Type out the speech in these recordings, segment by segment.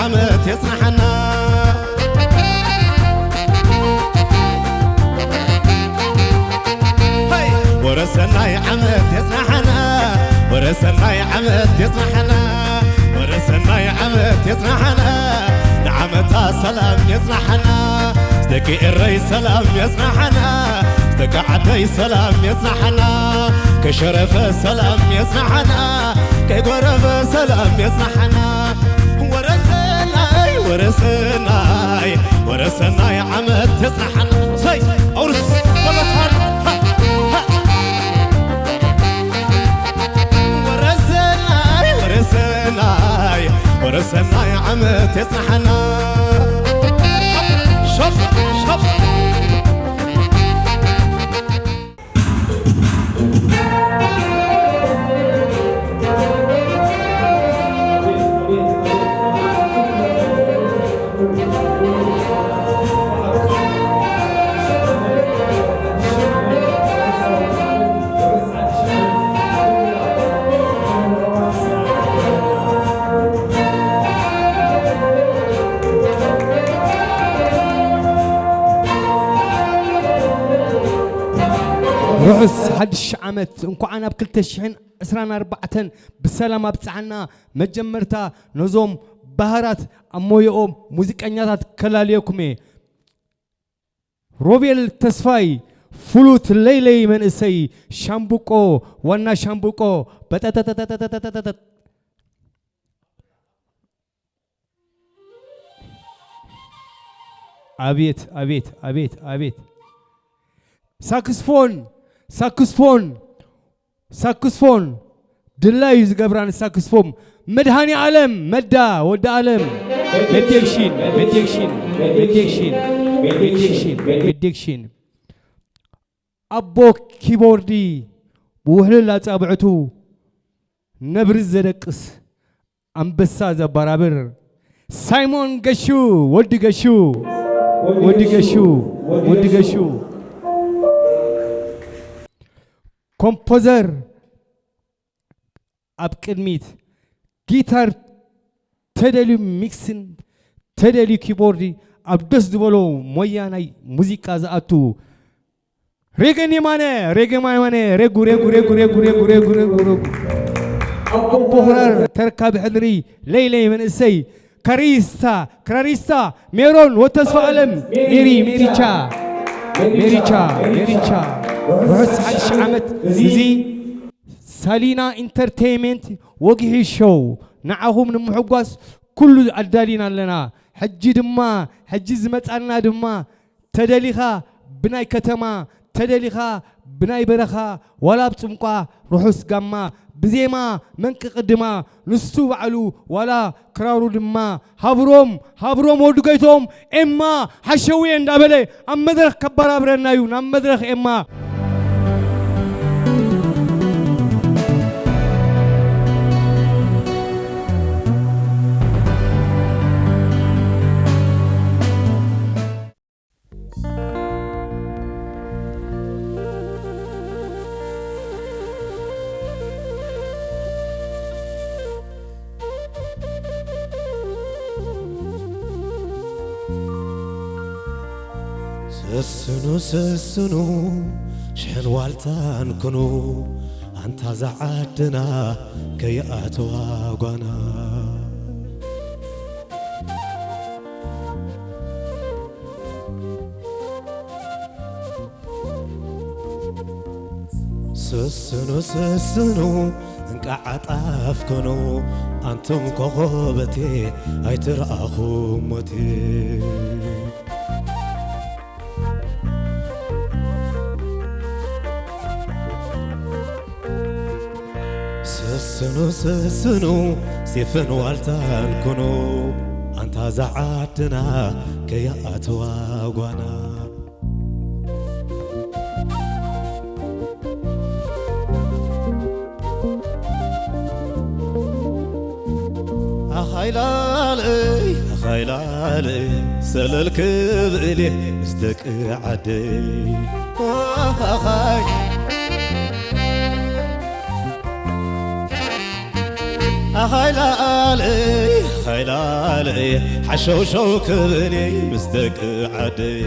ዓመት የጽናሓና። ሄይ! ወረ ሰናይ ዓመት የጽናሓና። ወረ ሰናይ ዓመት የጽናሓና። ወረ ሰናይ ዓመት የጽናሓና። ንዓመታ ሰላም የጽናሓና። ደቂ ኤረይ ሰላም የጽናሓና። ደቂ ዓደይ ሰላም የጽናሓና። ከሸረፈ ሰላም የጽናሓና። ከጎረፈ ሰላም የጽናሓና። ወረሰናይ ወረሰናይ ወረሰናይ ዓመት የጽናሓና። ሰይ! ኣውርስ! ተበታን! ሃ! ሃ! ወረሰናይ ወረሰናይ ወረሰናይ ዓመት የጽናሓና። ሸብ! ሸብ! ርሑስ ሓድሽ ዓመት፣ እንኳዕ ናብ ክልተ ሽሕን ዕስራን ኣርባዕተን ብሰላም ኣብጽሓና። መጀመርታ ነዞም ባህራት ኣብ ሞየኦም ሙዚቀኛታት ከላልየኩም እየ። ሮቤል ተስፋይ፣ ፍሉት ለይለይ መንእሰይ፣ ሻምብቆ፣ ዋና ሻምብቆ፣ በጠጠጠጠጠጠጠጠጠ። ኣቤት፣ ኣቤት፣ ኣቤት፣ ኣቤት። ሳክስፎን፣ ሳክስፎን፣ ሳክስፎን። ድላዩ ዝገብራ ንሳክስፎን። መድሃኒ ኣለም፣ መዳ፣ ወዲ ኣለም። ሜዴክሽን፣ ሜዴክሽን፣ ሜዴክሽን፣ ሜዴክሽን፣ ሜዴክሽን። ኣቦ ኪቦርዲ፣ ብውሕልል ኣጻብዕቱ፣ ነብሪ ዘደቅስ፣ ኣንበሳ ዘበራብር። ሳይሞን ገሹ፣ ወዲ ገሹ፣ ወዲ ገሹ፣ ወዲ ገሹ። ኮምፖዘር፣ ኣብ ቅድሚት ጊታር ተደልዩ፣ ሚክስን ተደልዩ፣ ኪቦርድ ኣብ ደስ ዝበሎ ሞያ ናይ ሙዚቃ ዝኣቱ። ሬገን የማነ፣ ሬገን የማነ፣ ሬጉ፣ ሬጉ፣ ሬጉ፣ ሬጉ፣ ሬጉ፣ ሬጉ፣ ሬጉ፣ ሬጉ። ኣቦ ክራር ተረካቢ ሕድሪ፣ ለይለይ መንእሰይ፣ ክራሪስታ፣ ክራሪስታ፣ ሜሮን ወተስፋ ኣለም፣ ሜሪ፣ ሜሪቻ፣ ሜሪቻ፣ ሜሪቻ። ርሑስ ሓድሽ ዓመት። እዚ ሳሊና ኢንተርቴይንመንት ወግሒ ሾው ንዓኹም ንምሕጓስ ኩሉ ኣዳሊና ኣለና። ሕጂ ድማ፣ ሕጂ ዝመጻና ድማ፣ ተደሊኻ ብናይ ከተማ፣ ተደሊኻ ብናይ በረኻ፣ ዋላ ኣብ ጽምቋ ርሑስ ጋማ፣ ብዜማ መንቂ ቅድማ፣ ንሱ ባዕሉ ዋላ ክራሩ ድማ፣ ሃብሮም፣ ሃብሮም ወዲ ጎይቶም፣ ኤማ ሓሸውየ እንዳበለ ኣብ መድረኽ ከባራብረና እዩ። ናብ መድረኽ ኤማ። ሰስኑ፣ ሰስኑ፣ ሽሕን ዋልታን ኩኑ፣ ኣንታ ዝዓድና ከይኣተዋ ጓና። ሰስኑ፣ ሰስኑ፣ እንቃዕ ኣጣፍኩኑ፣ ኣንቱም ኮኾበቴ፣ ኣይትርኣኹም ሞቴ። ሰስኑ፣ ሰስኑ፣ ሴፍን ዋልታን ኩኑ፣ ኣንታ ዝዓድና ከይኣተዋ ጓና። ኣኻይላለይ፣ ኣኻይላለይ፣ ሰለል ክብል እየ ምስ ደቂ ዓደይ። ኣኻኻይ። ኣኻይላለይ ኣኻይላለይ ሓሸውሸው ክብል ምስ ደቂ ዓደይ።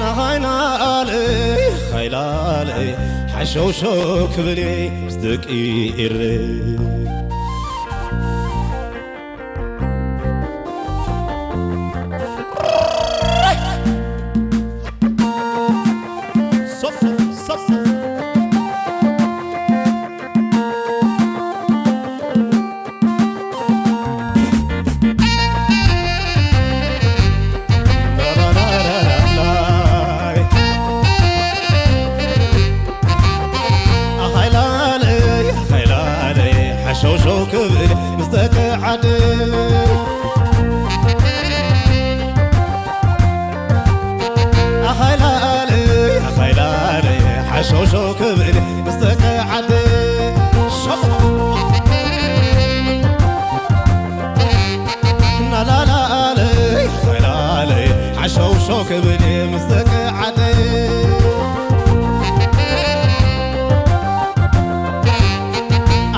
ናኻይናለይ ኻይላለይ ሓሸውሸው ክብል ምስ ደቂ ኤረ። ኣኻይላለይ ኣኻይላለይ ሓሸውሸው ክብል ምስ ደቂ ዓደይ። ኣኻይላለይ ኣኻይላለይ ሓሸውሸው ክብል ምስ ደቂ ዓደይ። ሸው ናላላለይ ኣኻይላለይ ሓሸውሸው ክብል ምስ ደቂ ዓደይ።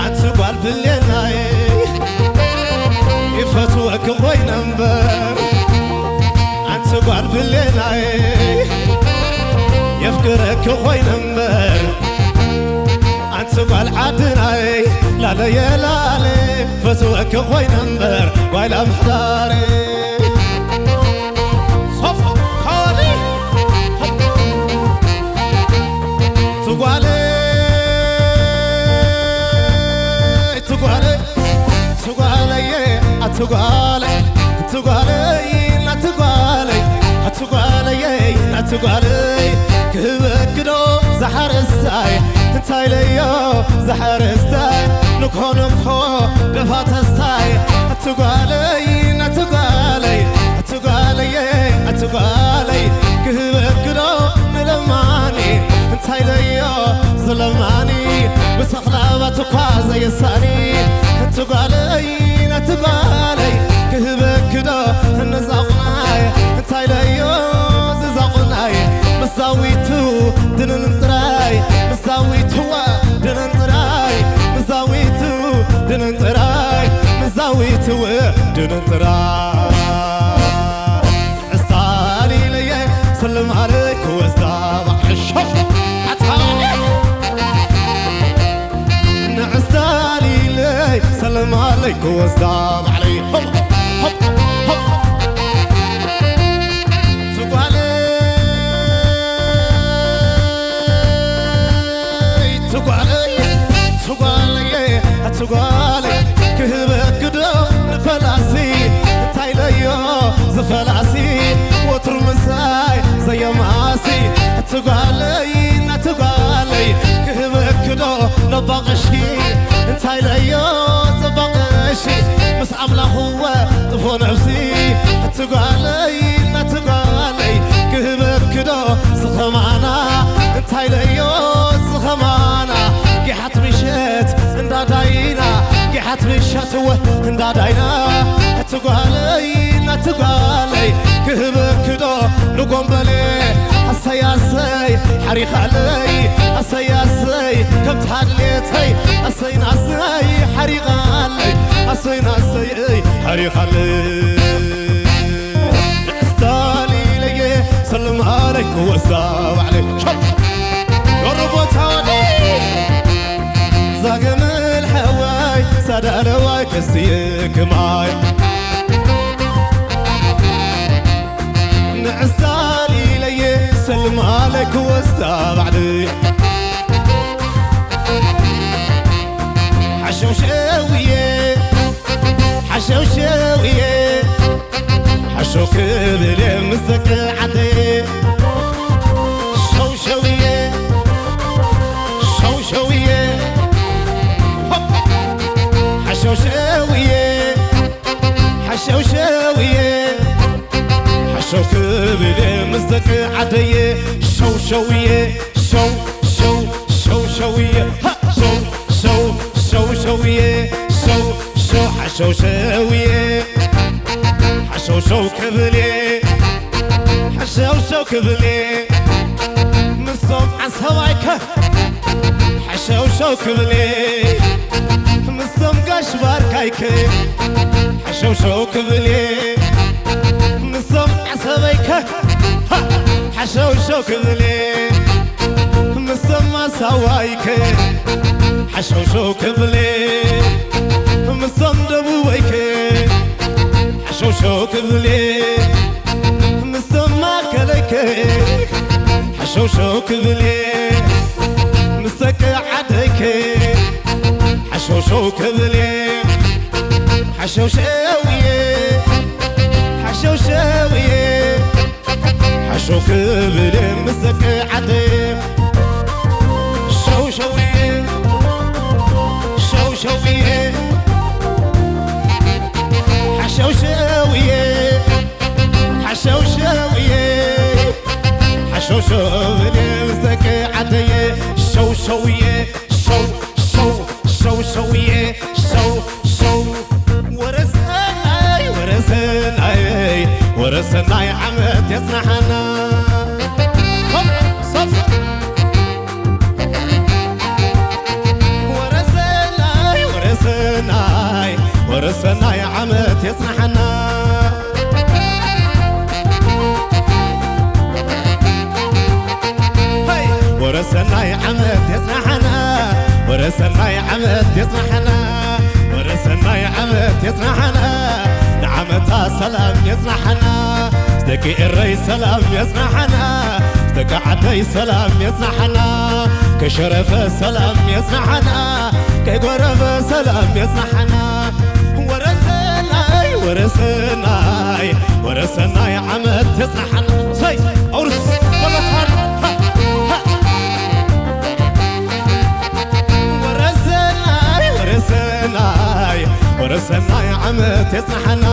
ኣንቲ ጓል ብሌናይ ይፈትወኪ ኮይነ እምበር፣ ኣንቲ ጓል ብሌናይ የፍቅረኪ ኮይነ እምበር፣ ኣንቲ ጓል ዓድናይ ላለየ ላለ ፈትወኪ ኮይነ እምበር ጓይላ ምሕዳረይ። ሶፍ ካሊ ትጓለይ ትጓለይ ትጓለየ ኣትጓለይ ትጓለይ ናትጓለይ ኣትጓለየ ናትጓለይ ክህበክዶ ዝሓረስታይ እንታይ ለዮ ዝሓረስታይ ንኮነ እኮ ደፋተስታይ ኣትጓለይ ናትጓለይ ኣትጓለየ ኣትጓለይ ክህበክዶ ንለማኒ እንታይ ለዮ ዝለማኒ ብተኽላባት እኳ ዘየሳኒ ኣትጓለይ ናትጓለይ ክህበክዶ ንዛቑናይ እንታይ ለዮ ዝዛቑናይ ምስ ዳዊቱ ድንን ጥራይ ምስ ዳዊትዋ ድንን ጥራይ ምስ ዳዊቱ ድንን ጥራይ ምስ ዳዊትው ድንን ጥራይ እስታሊለየ ሰልም ኣለይኩ ወስዳ ባሕሾ ኣታኒ ንዕስታሊለይ ሰልም ኣለይኩ ወስዳ ባዕለይ ሆፕ ሆፕ ሆፕ ትጓለይ ትጓለይ ትጓለየ ትጓለይ ክህበክዶ ንፈላሲ እንታይ ለዮ ዝፈላሲ ወትሩ ምሳይ ዘየማሲ ትጓለይ ናትጓለይ ክህበክዶ ነባቕሺ እንታይ ለዮ ዘባቕሺ ምስ ኣምላኽወ ጥፎ ነፍሲ ትጓለይ ናትጓለይ ክህበክዶ ዝኸማና እንታይ ለዮ ዝኸማና ጊሓት ምሸት እንዳዳይና ጊሓት ምሸትወ እንዳዳይና ትጓለይ ናትጓለይ ክህበክዶ ንጎምበሌ ኣሰይ ኣሰይ ሓሪኻለይ ኣሰይ ኣሰይ ከምቲ ሓድሌተይ ኣሰይ ናሰይ ሓሪቓለይ ኣሰይ ናሰይ ሓሪቓለይ እስታሊለየ ሰልም ኣለይኩ ወስዳ ባዕለይ ሸው ዶሮ ቦታ ወዲ ዛገመል ሓዋይ ሳዳለዋይ ከስየ ክማይ ንዕስታሊለየ ሰልም ኣለይኩ ወስዳ ባዕለይ ሓሸውሸውየ ሓሸውሸውየ ሓሸው ክብል ምስ ደቂ ዓደየ ሸውሸውየ ሸውሸውየ ሆፕ ሓሸውሸውየ ሓሸውሸውየ ሓሸው ክብል ምስ ደቂ ዓደየ ሸውሸውየ ሸው ሸው ሸው ሸውየ ሃ! ሸው ሸው ሸው ሸውየ ሸው ሸው ሓሸው ሸውየ ሓሸው ሸው ክብልየ ሓሸው ሸው ክብልየ ምስ ዓሰባይከ ሓሸውሸው ክብል እየ፣ ምስቶም ጋሽ ባርካይከ ሓሸውሸው ክብል እየ፣ ምስቶም ዓሰበይከ ሓሸውሸው ክብል እየ፣ ምስቶም ማሳዋይከ ሓሸውሸው ክብል እየ፣ ምስቶም ደቡበይከ ሓሸውሸው ክብል እየ፣ ምስቶም ማእከለይከ ሓሸውሸው ክብል እየ፣ ምስ ደቂ ዓደይከ ሓሸውሸው ክብል እየ፣ ሓሸውሸው እየ፣ ሓሸውሸው እየ፣ ሓሸው ክብል እየ፣ ምስ ደቂ ዓደይ ሸውሸው እየ፣ ሸውሸው እየ፣ ሓሸውሸው እየ፣ ሓሸውሸው እየ፣ ሓሸውሸው እየ፣ ምስ ደቂ ዓደየ ሸውሸው እየ፣ ሸው፣ ሸው፣ ሸውሸው እየ፣ ሸው፣ ሸው። ወረሰናይ፣ ወረሰናይ፣ ወረሰናይ ዓመት የጽናሓና። ሆፕ፣ ሶፕ። ወረሰናይ፣ ወረሰናይ፣ ወረሰናይ ዓመት የጽናሓና። ሄይ! ወረሰናይ ዓመት የጽናሓና፣ ወረሰናይ ዓመት የጽናሓና፣ ወረሰናይ ዓመት የጽናሓና፣ ንዓመታ ሰላም የጽናሓና፣ ደቂ ኤረይ ሰላም የጽናሓና፣ ደቂ ዓደይ ሰላም የጽናሓና፣ ከሸረፈ ሰላም የጽናሓና፣ ከጎረፈ ሰላም የጽናሓና። ወረሰናይ፣ ወረሰናይ፣ ወረሰናይ ዓመት የጽናሓና። ሰይ፣ ኣውርስ፣ ወለታን፣ ሃ፣ ሃ። ወረሰናይ፣ ወረሰናይ፣ ወረሰናይ ዓመት የጽናሓና።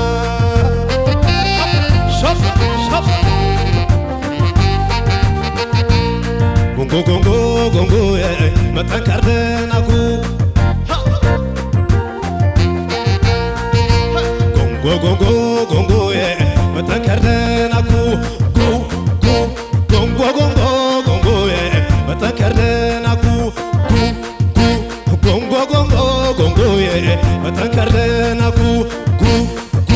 ሸብ፣ ሸብ። ጉንጉ፣ ጉንጉ፣ ጉንጉ፣ መጠን ከርደናጉ። ሃ። ጎንጎ ጎንጎ ጎንጎ መተከርደናኩ ጉ ጉ ጎንጎ ጎንጎ ጎንጎ መተከርደናኩ ጉ ጉ ጎንጎ ጎንጎ ጎንጎ መተከርደናኩ ጉ ጉ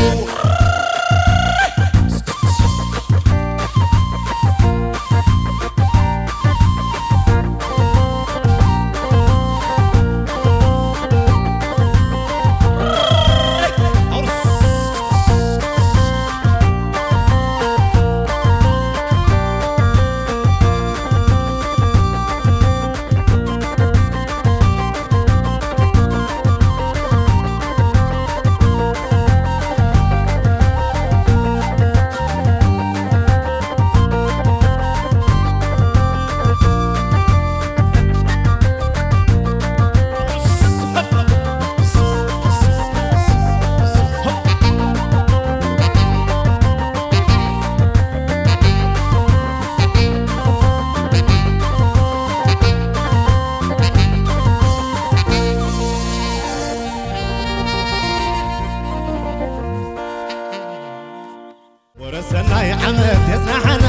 ወረሰናይ ዓመት የጽናሕና፣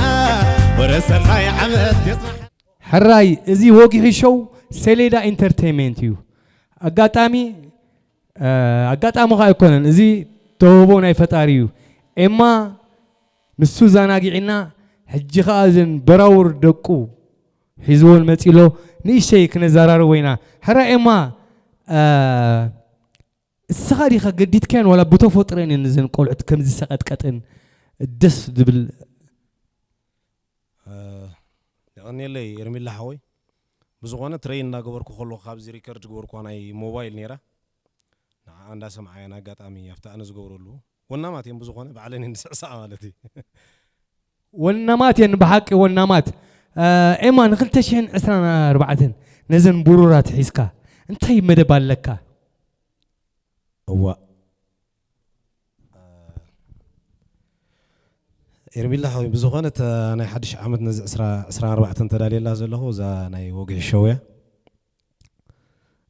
ወረሰናይ ዓመት የጽናሕና። ሕራይ፣ እዚ ወጊሑ ሸው ሰሌዳ ኢንተርቴይንመንት እዩ። ኣጋጣሚ፣ እ፣ ኣጋጣሚ ኸኣ ኣይኮነን፣ እዚ ተውህቦ ናይ ፈጣሪ እዩ። ኤማ ንሱ ዛናጊዕና፣ ሕጂ ኸኣ እዘን በራውር ደቁ ሒዝወን መጺሎ፣ ንእሽተይ ክነዘራርቦ ኢና። ሕራይ ኤማ፣ እ፣ እስኻ ዲኻ ገዲድካየን ዋላ ብተፈጥሮን እየን እዘን ቆልዑት ከምዚ ሰቐጥቀጥን ደስ ዝብል? እ፣ የቐንየለይ ኤርሚላ ሓወይ። ብዝኾነ ትሬን እናገበርኩ ከለኹ ካብዚ ሪከርድ ዝገበርኩዋ ናይ ሞባይል ነይራ። ንዓኣ እንዳሰምዓ እየን ኣጋጣሚ ኣብቲ ኣነ ዝገብረሉ። ወናማት እየን ብዝኾነ ባዕለን እየን ዝስዕስዓ ማለት እዩ። ወናማት እየን ብሓቂ ወናማት። እ፣ ኤማ ንኽልተ ሽሕን ዕስራን ኣርባዕተን ነዘን ብሩራት ሒዝካ እንታይ መደብ ኣለካ? እዋእ። ኤርሚላ ሓወይ፣ ብዝኾነ እታ ናይ ሓድሽ ዓመት ነዚ ዕስራ፣ ዕስራን ኣርባዕተን ተዳልየላ ዘለኹ እዛ ናይ ወግሒ ሸው እያ።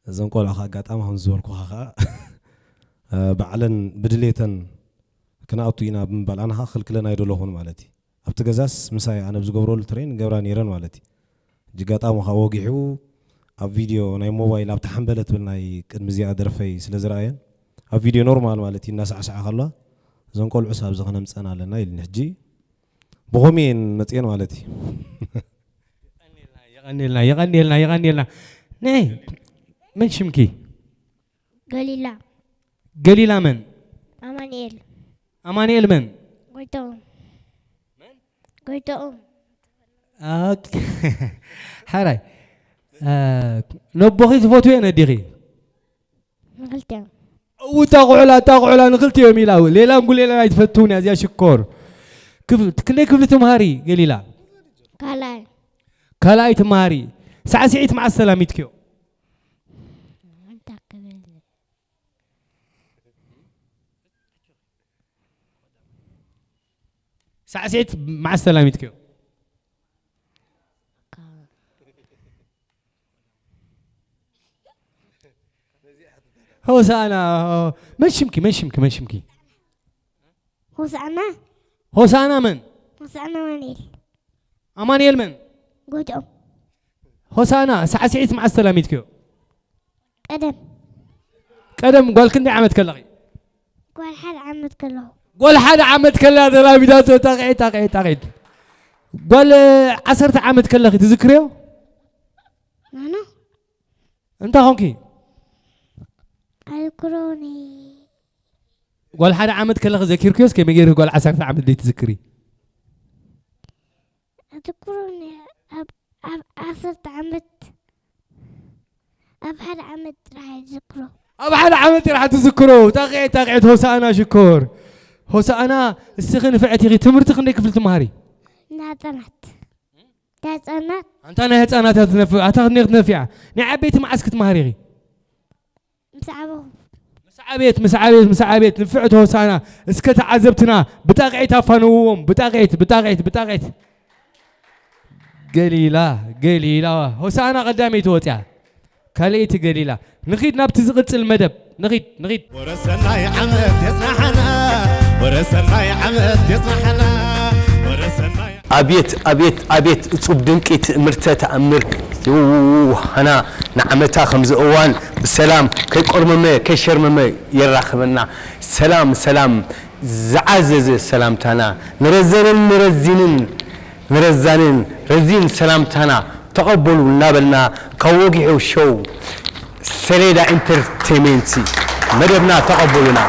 እዘን ቆልዑ ኸኣ ኣጋጣሚ ከም ዝበልኩኻ ኸኣ፣ እ፣ ባዕለን ብድሌተን ክንኣቱ ኢና ብምባል፣ ኣነ ኸኣ ክኽልክለን ኣይደለኹን ማለት እዩ። ኣብቲ ገዛስ ምሳይ ኣነ ብዝገብረሉ ትሬን ገብራ ነይረን ማለት እዩ። ጅጋጣሙ ካብ ወጊሑ ኣብ ቪድዮ ናይ ሞባይል ኣብታ ሓምበለ ትብል ናይ ቅድሚ እዚኣ ደርፈይ ስለ ዝረኣየን ኣብ ቪድዮ ኖርማል ማለት እዩ እናሳዕሳዓ ከለዋ እዞን ቆልዑስ ኣብዚ ከነምፀን ኣለና ኢልኒ። ሕጂ ብኸምኡ እየን መፅየን ማለት እዩ። የቐንየልና የቐንየልና የቐንየልና። ነይ መን ሽምኪ? ገሊላ ገሊላ መን? ኣማንኤል ኣማንኤል መን? ጎይቶኦም ጎይቶኦም ሓራይ ነቦኺ ትፈትውዮ ነዲኺ? ንክልቲኦም እው እታ ኩዕላ እታ ኩዕላ ንክልቲኦም ኢላ ሌላን ጉሌላን ኣይትፈትውን እያ እዚኣ ሽኮር። ክንደይ ክፍሊ ትምሃሪ ገሊላ? ካልኣይ ካልኣይ ትምሃሪ። ሳዕስዒት መዓስ ተላሚድክዮ? እንታይ ክብል ሳዕስዒት መዓስ ተላሚድክዮ? ሆሳና መን ሽምኪ መን ሽምኪ መን ሽምኪ? ሆሳዕና ሆሳና መን? ሆሳዕና ኣማንኤል ኣማንኤል መን? ጎይቶኦም ሆሳና ሳዕስዒት መዓስ ተላሚድክዮ? ቀደም ቀደም ጓል ክንደይ ዓመት ከለኺ? ጓል ሓደ ዓመት ከለኹ ጓል ሓደ ዓመት ከላ ተላሚዳቶ። ጣቕዒት ጣቕዒት ጣቕዒት። ጓል ዓሰርተ ዓመት ከለኺ ትዝክርዮ? ኣነ እንታይ ኾንኪ? ኣይኩሮኒ ጓል ሓደ ዓመት ከለኺ ዘኪርክዮስ ከመይ ገይርኪ ጓል ዓሰርተ ዓመት ዘይትዝክሪ? ኣይኩሮኒ ኣብ ኣብ ዓሰርተ ዓመት ኣብ ሓደ ዓመት ጥራሕ ይዝክሮ ኣብ ሓደ ዓመት ጥራሕ ትዝክሮ። ጣቕዒት ጣቕዒት። ሆሳእና ሽኮር። ሆሳእና እስኺ ንፍዕቲ ኢኺ። ትምህርቲ ክንደይ ክፍሊ ትምሃሪ? ናህፃናት ናህፃናት ኣንታ ናይ ህፃናት እያ ትነፍዕ። ኣታ ክንደይ ክትነፍዓ? ናይ ዓበይቲ መዓስ ክትምሃሪ ኢኺ? ምስ ዓበኹ ምስ ዓቤት ምስ ዓቤት ምስ ዓቤት። ንፍዕቲ ሆሳእና እስከ ተዓዘብትና ብጣቕዒት ኣፋንውዎም። ብጣቕዒት ብጣቕዒት ብጣቕዒት። ገሊላ ገሊላ ሆሳእና ቀዳመይቲ ወፅያ። ካልኣይቲ ገሊላ። ንኺድ ናብቲ ዝቕጽል መደብ ንኺድ ንኺድ። ወረሰናይ ዓመት የጽናሕና ወረሰናይ ዓመት የጽናሕና ወረሰናይ ኣቤት ኣቤት ኣቤት እጹብ ድንቂ ትእምርተ ተኣምር። ይውውውው ሃና ንዓመታ ከምዚ እዋን ብሰላም ከይቆርመመ ከይሸርመመ የራኽበና። ሰላም ሰላም ዝዓዘዘ ሰላምታና ንረዘንን ንረዚንን ንረዛንን ረዚን ሰላምታና ተቐበሉ እናበልና ካብ ወጊሑ ሾው ሰሌዳ ኢንተርቴይንመንት መደብና ተቐበሉና።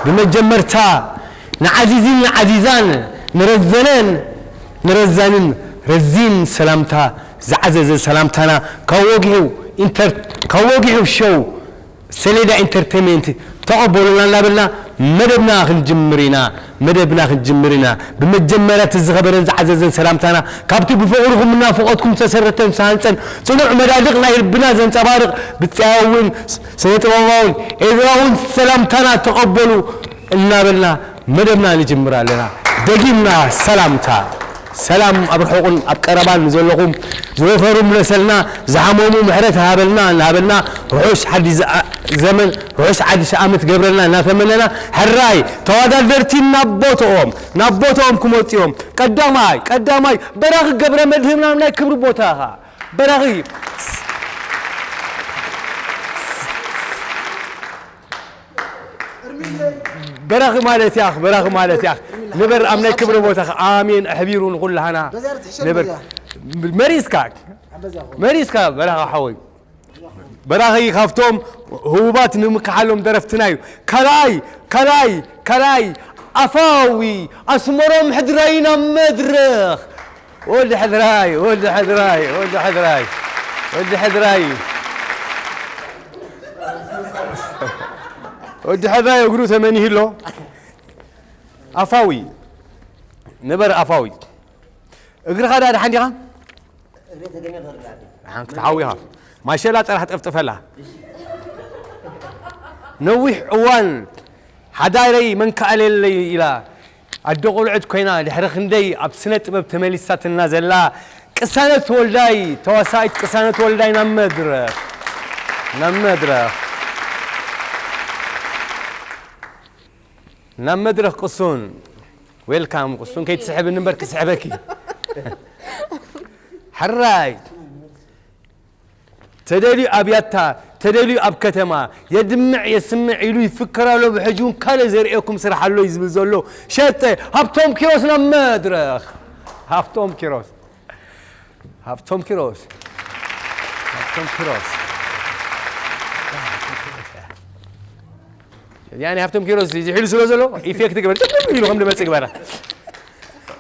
ብመጀመርታ ንዓዚዝን ንዓዚዛን ንረዘነን ንረዛንን ረዚን ሰላምታ ዝዓዘዘ ሰላምታና ካብ ወጊሑ ኢንተር ካብ ወጊሑ ሾው ሰሌዳ ኢንተርቴይንመንት ተቐበሉና እናበልና መደብና ክንጅምር ኢና። መደብና ክንጅምር ኢና። ብመጀመርያ እቲ ዝኸበረን ዝዓዘዘን ሰላምታና ካብቲ ብፍቕርኹም እናፍቖትኩም ዝተሰረተን ዝተሃንጸን ጽኑዕ መዳድቕ ናይ ልብና ዘንጸባርቕ ብጻያውን ስነ ጥበባውን ኤዝራውን ሰላምታና ተቐበሉ እናበልና መደብና ንጅምር ኣለና። ደጊምና ሰላምታ ሰላም ኣብ ርሑቕን ኣብ ቀረባን ንዘለኹም ዝወፈሩ ምለሰልና ዝሓመሙ ምሕረት ሃበልና እናበልና ርሑስ ሓድሽ ዘመን ርሑስ ሓድሽ ዓመት ገብረልና እናተመነና ሕራይ ተወዳደርቲ ናብ ቦትኦም ናብ ቦትኦም ክመፁ እዮም። ቀዳማይ ቀዳማይ በራኺ ገብረ መድህን ኣብ ናይ ክብሪ ቦታኻ በራኺ በራኺ ማለት ያኽ በራኺ ማለት ያኽ ንበር ኣብ ናይ ክብሪ ቦታኻ ኣሜን ኣሕቢሩ ንኹላህና ንበር መሪስካ መሪስካ በራኺ ሓወይ በራኺ ካብቶም ህቡባት ንምክሓሎም ደረፍትና እዩ። ካልኣይ ካልኣይ ካልኣይ ኣፋዊ ኣስመሮም ሕድራይ ናብ መድረኽ ወዲ ሕድራይ ወዲ ሕድራይ ወዲ ሕድራይ ወዲ ሕድራይ ወዲ ሕድራይ እግሩ ተመኒህ ኣሎ። ኣፋዊ ንበር ኣፋዊ እግርኻ ዳ ደሓን ዲኻ? ሓንክቲ ሓዊኻ ማሸላ ጥራሕ ጠፍጥፈላ። ነዊሕ እዋን ሓዳረይ መንከኣለለይ ኢላ ኣደ ቆልዑት ኮይና ድሕሪ ክንደይ ኣብ ስነ ጥበብ ተመሊሳትና ዘላ ቅሳነት ወልዳይ ተዋሳኢት ቅሳነት ወልዳይ ናብ መድረኽ ናብ መድረኽ ናብ መድረኽ ቅሱን ዌልካም ቅሱን ከይትስሕብኒ እምበር ክስሕበኪ ሕራይ ተደልዩ ኣብ ያታ፣ ተደልዩ ኣብ ከተማ፣ የድምዕ የስምዕ ኢሉ ይፍከር ኣሎ። ብሕጂ እውን ካልእ ዘርእየኩም ስራሕ ኣሎ እዩ ዝብል ዘሎ። ሸጠ። ሃብቶም ኪሮስ ናብ መድረኽ። ሃብቶም ኪሮስ። ሃብቶም ኪሮስ። ሃብቶም ኪሮስ። ያኔ ሃብቶም ኪሮስ ዝሒሉ ስለ ዘሎ ኢፌክት ግበር። ጥም ኢሉ ከም ድመጽእ ግበራ።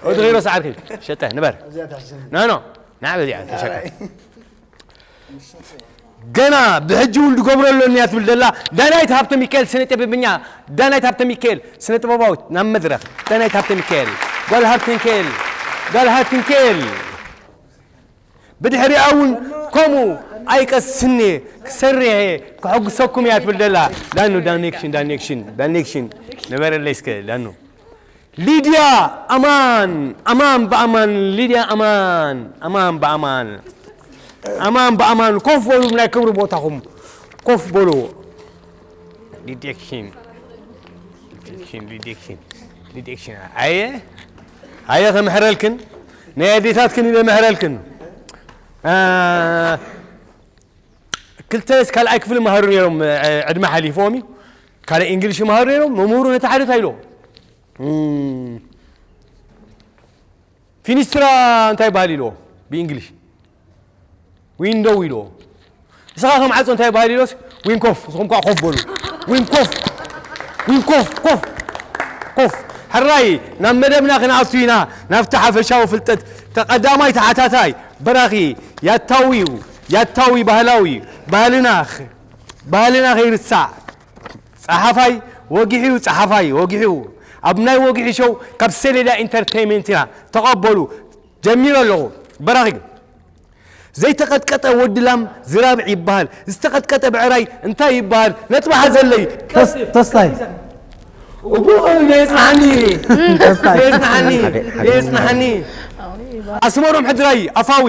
ወዲ ኪሮስ ዓርኪ። ሸጠ ንበር። ኖ ኖ። ንዓ በዚኣ ተሸቀ። ገና ብሕጂ እውን ዝገብሮ ኣለኒ እያ ትብል ዘላ ዳናይት ሃብተ ሚካኤል ስነ ጥበበኛ። ዳናይት ሃብተ ሚካኤል ስነ ጥበባዊት ናብ መድረኽ። ዳናይት ሃብተ ሚካኤል፣ ጓል ሃብተ ሚካኤል፣ ጓል ሃብተ ሚካኤል። ብድሕሪኣ እውን ከምኡ ኣይቀስን እየ ክሰርሕ እየ ክሕጉሰኩም እያ ትብል ዘላ። ዳኑ ዳኔክሽን ዳኔክሽን ዳኔክሽን ንበረለይ እስከ ዳኑ። ሊድያ ኣማን ኣማን ብኣማን ሊድያ ኣማን ኣማን ብኣማን ኣማን ብኣማን ኮፍ በሉ ናይ ክብሪ ቦታኹም ኮፍ በሉ። ሊዴክሽን ሊዴክሽን ሊዴክሽን ሊዴክሽን ኣየ ኣየ ከምሕረልክን ናይ ኣዴታትክን ኢለ ምሕረልክን። ክልተ ካልኣይ ክፍሊ መሃሩ ነይሮም። ዕድመ ሓሊፎም እዩ። ካልእ እንግሊሽ ይመሃሩ ነይሮም። መምህሩ ነቲ ሓደ እንታይ ኢልዎ? ፊኒስትራ እንታይ ይበሃል ኢልዎ ብእንግሊሽ? ዊንዶው ኢልዎ። ንስኻ ከም ዓጾ እንታይ ይበሃል ኢልዎስ? ዊንኮፍ። ንስኹም ከዓ ኮፍ በሉ። ዊንኮፍ። ዊንኮፍ ኮፍ ኮፍ። ሕራይ ናብ መደብና ክንኣቱ ኢና። ናብቲ ሓፈሻዊ ፍልጠት ተቐዳማይ ተሓታታይ በራኺ ያታዊ ያታዊ ባህላዊ ባህልና ባህልና ከይርሳዕ። ጸሓፋይ ወጊሑ እዩ፣ ጸሓፋይ ወጊሑ እዩ። ኣብ ናይ ወጊሑ ሾው ካብ ሰሌዳ ኢንተርተይንመንት ኢና። ተቐበሉ። ጀሚረ ኣለኹ። በራኺ። ዘይተቐጥቀጠ ወዲ ላም ዝራብዕ ይበሃል። ዝተቐጥቀጠ ብዕራይ እንታይ ይበሃል? ነጥቢ ሓዘለይ። ተስታይ። እቡ የጽናሓኒ። የጽናሓኒ። የጽናሓኒ። ኣስመሮም ሕድራይ ኣፋዊ።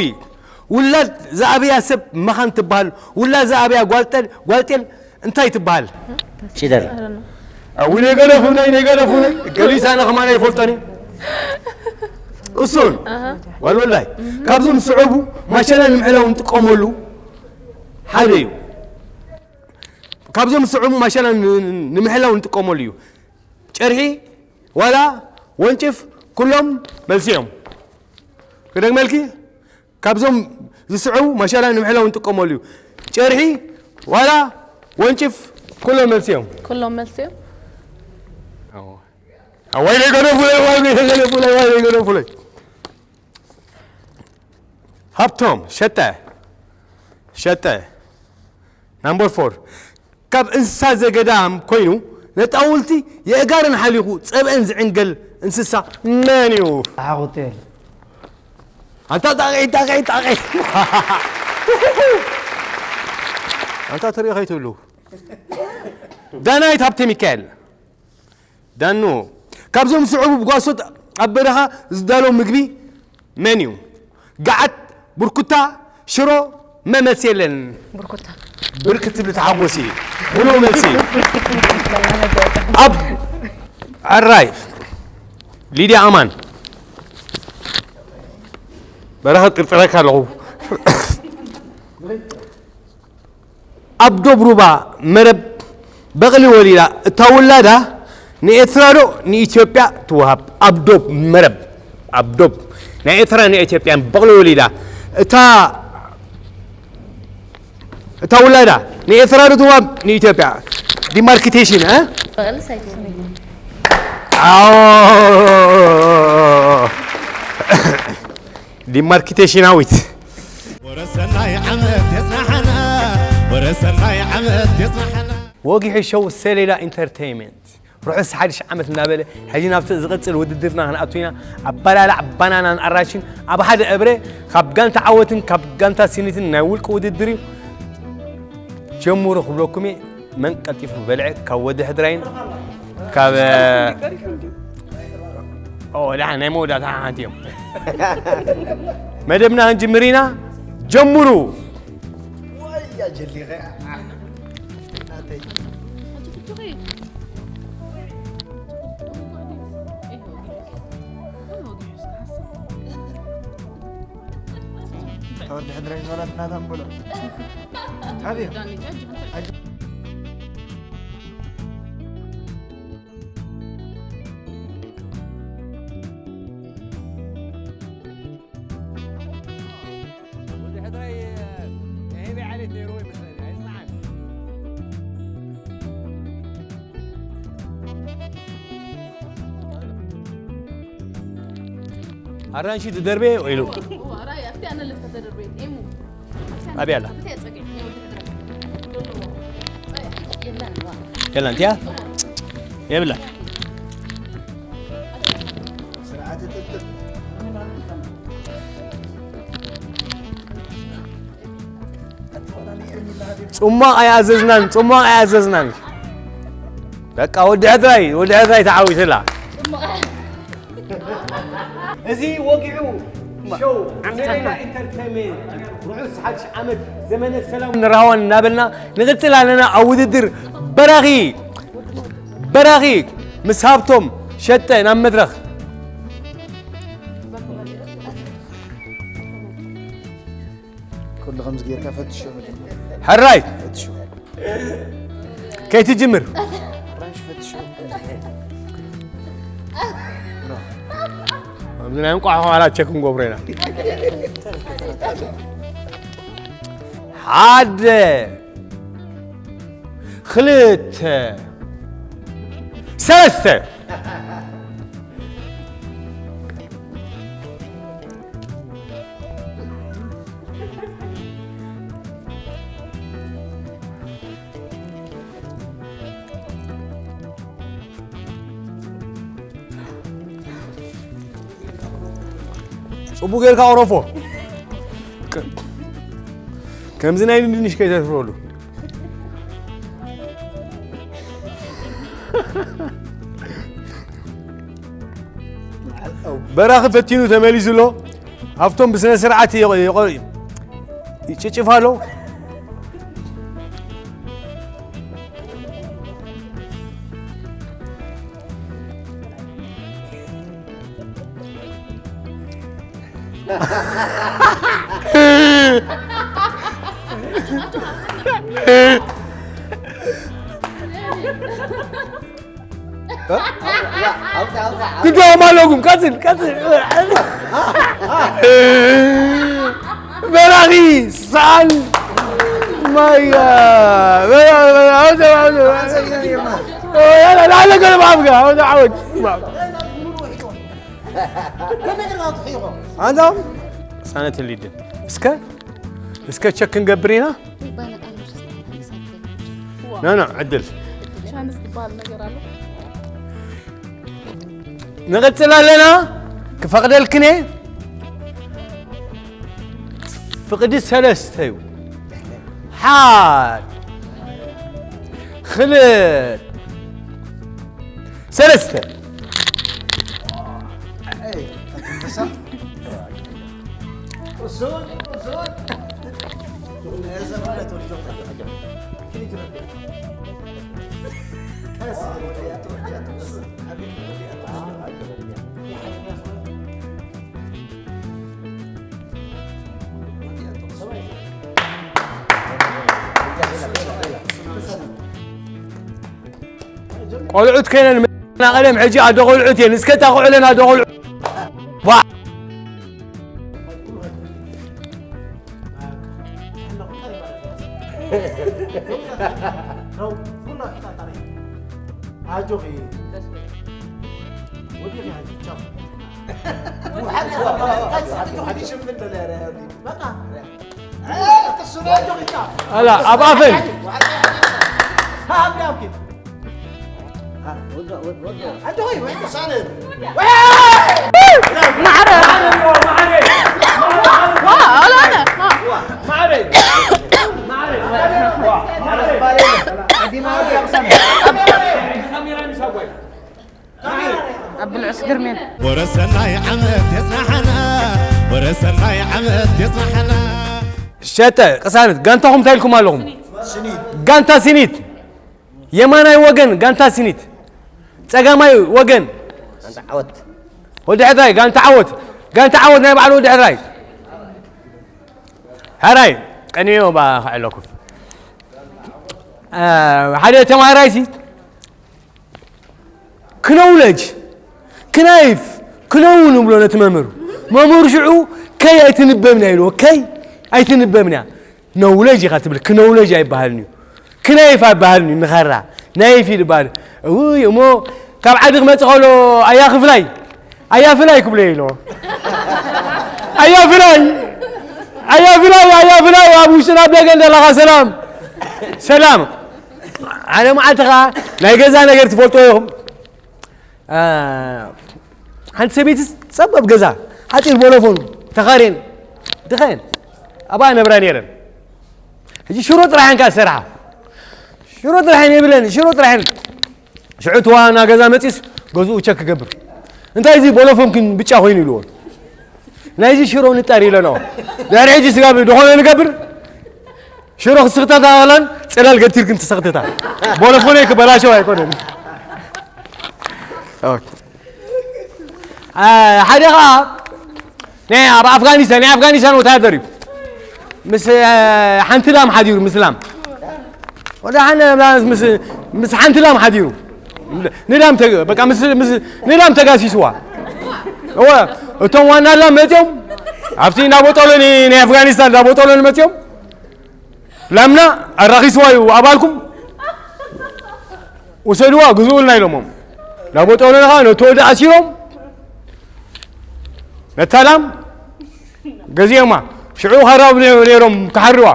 ውላድ ዝኣብያ ሰብ መኻን ትበሃል። ውላድ ዝኣብያ ጓልጠል ጓልጤል እንታይ ትበሃል? ጭደር። ኣውነ ገለፉነይ ነይ ገለፉነይ ገሊሳነ ከማን ኣይፈልጦን እዩ። እሱን ጓል ወላይ ካብዞም ዝስዕቡ ማሸላ ንምሕላው እንጥቀመሉ ሓደ እዩ። ካብዞም ዝስዕቡ ማሸላ ንምሕላው እንጥቀመሉ እዩ። ጨርሒ ዋላ ወንጭፍ ኩሎም መልሲ እዮም። ክደግመልኪ ካብዞም ዝስዕቡ ማሻላ ንምሕላው እንጥቀመሉ እዩ። ጨርሒ ዋላ ወንጭፍ ኩሎም መልሲ እዮም። ኩሎም መልሲ እዮም። ዋይ ገደፉለይ ዋይ ገደፉለይ ዋይ ገደፉለይ። ሃብቶም ሸጠ ሸጠ ናምበር ፎር ካብ እንስሳ ዘገዳም ኮይኑ ነጣውልቲ የእጋረን ሓሊኹ ጸብአን ዝዕንገል እንስሳ መን እዩ? ኣሓ ሆቴል። ኣንታ ጣቒ ጣቒ ጣቒ ኣንታ ትሪኦ ከይትብሉ ዳናይት ሃብተ ሚካኤል ዳኑ ካብዞም ዝስዕቡ ብጓሶት ኣብ በረኻ ዝዳሎ ምግቢ መን እዩ? ገዓት፣ ብርኩታ፣ ሽሮ፣ መ መልሲ የለን። ብርኩታ። ብርክ ትብሊ ተሓጎሲ። ብሎ መልሲ። ኣብ ኣራይ ሊድያ ኣማን በረኸት ጥርጥረካ ኣለኹ። ኣብ ዶብ ሩባ መረብ በቕሊ ወሊዳ እታ ውላዳ ንኤርትራ ዶ ንኢትዮጵያ ትወሃብ? ኣብ ዶብ መረብ ኣብ ዶብ ናይ ኤርትራ ንኢትዮጵያ በቕሊ ወሊዳ እታ እታ ውላዳ ንኤርትራ ዶ ትወሃብ ንኢትዮጵያ? ዲማርኪቴሽን እ ዲማርኪቴሽናዊት ወረሰናይ ዓመት የጽናሓና ወረሰናይ ዓመት የጽናሓና። ወጊሑ ሸው ሰሌዳ ኢንተርተይመንት ርሑስ ሓድሽ ዓመት እናበለ ሕጂ ናብቲ ዝቕጽል ውድድርና ክንኣቱ ኢና። ኣባላላዕ ባናናን ኣራንሽን ኣብ ሓደ እብረ ካብ ጋንታ ዓወትን ካብ ጋንታ ሲኒትን ናይ ውልቂ ውድድር እዩ። ጀምሩ ክብለኩም እየ። መን ቀልጢፉ በልዐ ካብ ወዲ ሕድራይን ካብ ኦ ደሓን ናይ መወዳእታ ሓንቲ እዮም። መደብና ክንጅምር ኢና። ጀምሩ። ወዲ ሕድረይ ሶላት ናታ ብሎ። ሓቢብ። ወዲ ሕድረይ፣ ሄቢ ዓሌት ነይርዎ ይመስለኒ፣ ኣይጽንዓን። ኣራንሺ ትደርቤ ኢሉ። እዋ፣ ራእይ፣ ኣብቲ ኣነ ልፍተ ተደርቤ፣ ኤሙ። ኣብቲ ኣነ ኣበይ ኣላ? ልፍተ ተደርቤ፣ የው፣ ድሕሪ። የላን፣ እዋ። የላን፣ እንቲያ? የብላን። ስርዓተ ጥጥር። ጽሟቕ ኣይኣዘዝናን፣ ጽሟቕ ኣይኣዘዝናን። በቃ ወዲ ሕድራይ፣ ወዲ ሕድራይ ተዓዊትላ። እዚ ወጊሑ ሾው ዓምዲ ሴሬና ቻካ። ኢንተርቴይንመንት ርሑስ ሓድሽ ዓመት ዘመነ ሰላም ንራህዋን እናበልና ንቕጽል ኣለና ኣብ ውድድር በራኺ፣ በራኺ ምስ ሃብቶም ሸጠ ናብ መድረኽ። ኩሉ ከምዚ ጌርካ ፈትሾ መጀመርያ። ሕራይ! ፈትሾ። ከይትጅምር። ኣራንሽ ፈትሾ። ኣብዚ ናይ እንቋዕ ዋላ ቸክ ክንገብሮ ኢና። ሓደ፣ ክልተ፣ ሰለስተ። ጽቡቅ ጌርካ ኦሮፎ። ከ-፣ ከምዚ ናይ ድንሽ ከይተትረሉ። በራኺ ፈቲኑ ተመሊሱ ኣሎ። ሃብቶም ብስነ ስርዓት ይቆ-፣ ይቆ-፣ ይጭጭፍ ኣሎ። ግዳም ኣለኩም። ቀጽል፣ ቀጽል። በራኺ ሰኣን ማይ፣ ላለ ገለ ማብጋ፣ ዓወት። ኣንታ ሳነት ሊድን እስከ፣ እስከ ቸክ ክንገብር ኢና። ኖ፣ ኖ፣ ዕድል። ቻንስ ዝበሃል ነገር ኣሎ። ንቕጽል ኣለና። ክፈቕደልክን እየ። ፍቕዲ ሰለስተ እዩ። ሓድ፣ ክልተ፣ ሰለስተ። ቆልዑት ከይነን መናቐለም ሕጂ ኣዶ ቆልዑት እየን። እስከ እታ ቆዕለን ኣዶ ቆልዑ። ዋ። ኣጆኺ። ወዲኺ፣ ቻው። በቃ። ኣላ፣ ኣብ ኣፈን። ማዕረ። ዋ፣ ኣላ፣ ኣላ፣ ዋ። ኣብ ብልዑስ ግርሜን። ወረሰናይ ዓመት የጽናሕና፣ ወረሰናይ ዓመት የጽናሕና። ሸተ፣ ቅሳነት፣ ጋንታኹም እንታይ ኢልኩም ኣለኹም? ስኒት። ጋንታ ስኒት። የማናይ ወገን ጋንታ ስኒት። ጸጋማይ ወገን። ጋንታ ዓወት። ወዲ ሕድራይ ጋንታ ዓወት። ጋንታ ዓወት ናይ ባዕሉ ወዲ ሕድራይ። ሕራይ ቀንዮ ባ ክዕለኩም። ሓደ ተማሃራይሲ ክነውለጅ ክናይፍ ክነው ንብሎ ነቲ መምህሩ። መምህሩ ሽዑ ከይ ኣይትንበብን እያ ኢልዎ። ከይ ኣይትንበብን እያ። ነውለጅ ኢኻ ትብል፣ ክነውለጅ ኣይበሃልን እዩ። ክናይፍ ኣይበሃልን እዩ፣ ንኻራ ናይፍ እዩ ዝበሃል። እውይ እሞ ካብ ዓዲ ክመጽእ ከሎ ኣያ ክፍላይ ኣያ ፍላይ ክብሎ ኢሎ። ኣያ ፍላይ ኣያ ፍላይ ኣያ ፍላይ ኣብ ውሽጥን ኣብ ደገን ዘለኻ ሰላም ሰላም። ሓደ መዓልቲ ኸዓ ናይ ገዛ ነገር ትፈልጥዎ ኢኹም። ሓንቲ ሰበይቲ ጸበብ ገዛ ሓጺር ቦሎፎን ተኻርየን ድኻየን ኣብኣ ነብራ ነይረን። ሕጂ ሽሮ ጥራሕ እየን ከኣ ዝሰርሓ። ሽሮ ጥራሕ እየን የብለን ሽሮ ጥራሕ እየን። ሽዑ እቲ ዋና ገዛ መጺስ ገዝኡ ቸክ ክገብር እንታይ እዚ ቦሎፎንክን ብጫ ኮይኑ ኢልዎ። ናይዚ ሽሮ ንጣር ኢለንኦ። ድሕሪ ሕጂ ስጋብ ድኾነ ንገብር ሽሮ ክስኽተታ ከላን ጽላል ገቲርክን ትሰኽተታ። ቦሎፎነይ ክበላሸው ኣይኮነን። ሓደ ኸዓ ናይ ኣብ ኣፍጋኒስታን ናይ ኣፍጋኒስታን ወታደር እዩ። ምስ ሓንቲ ላም ሓዲሩ ምስ ላም ወደ ሓነ ምስ ምስ ሓንቲ ላም ሓዲሩ ንላም ተገ በቃ ምስ ምስ ንላም ተጋሲስዋ። እወ እቶም ዋና ላም መጺኦም ኣብቲ እንዳቦጠሎኒ ናይ ኣፍጋኒስታን እንዳቦጠሎኒ መጺኦም ላምና ኣራኺስዋ እዩ ኣባልኩም ውሰድዋ ግዝኡልና ኢሎሞም። እንዳቦጠሎኒ ኸዓ ነቲ ወዲ ኣሲሮም ነታ ላም ገዚኦማ። ሽዑ ኸራብ ነይሮም ክሓርዋ።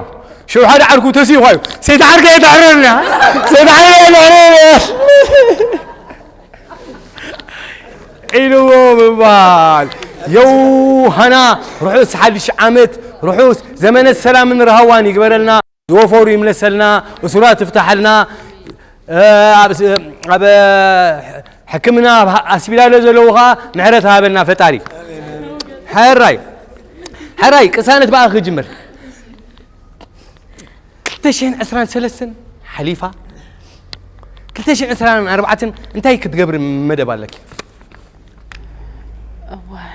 ሽዑ ሓደ ዓርኩ ተሲእኳ እዩ። ሰይቲ ዓርከይ ኣይተሕርርና። ሰይቲ ዓርከይ ኣይተሕርርና። ኢልዎ ምባል። የውሃና ርሑስ ሓድሽ ዓመት ርሑስ ዘመነ ሰላምን ረሃዋን ይግበረልና። ዝወፈሩ ይምለሰልና፣ እሱራት ይፍታሓልና፣ ኣብ ሕክምና ኣስቢላለ ዘለዉ ከዓ ምሕረት ሃበልና ፈጣሪ። ሕራይ ሕራይ ቅሳነት ብኣ ክጅምር ክልተ ሽሕን ዕስራን ሰለስተን ሓሊፋ ክልተ ሽሕን ዕስራን ኣርባዕተን እንታይ ክትገብሪ መደብ ኣለኪ? እዋይ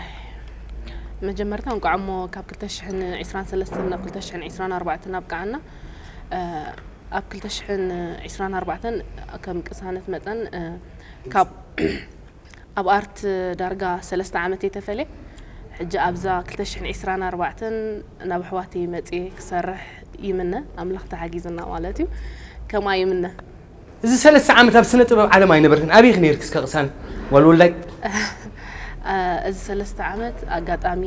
መጀመርታ እንቋዕ እሞ ካብ ክልተ ሽሕን ዕስራን ሰለስተን ናብ ክልተ ሽሕን ዕስራን ኣርባዕተን ኣብቅዓና። ኣብ ክልተ ሽሕን ዕስራን ኣርባዕተን ከም ቅሳነት መጠን ካብ ኣብ ኣርት ዳርጋ ሰለስተ ዓመት እየ ተፈልየ። ሕጂ ኣብዛ ክልተ ሽሕን ዕስራን ኣርባዕተን ናብ ኣሕዋተይ መፅየ ክሰርሕ ይምነ፣ ኣምላኽ ተሓጊዙና ማለት እዩ። ከምኣ ይምነ። እዚ ሰለስተ ዓመት ኣብ ስነ ጥበብ ዓለም ኣይነበርክን፣ ኣበይ ኢኺ ነይርኪ እስከ ቅሳን ዋልወልዳይ? እዚ ሰለስተ ዓመት ኣጋጣሚ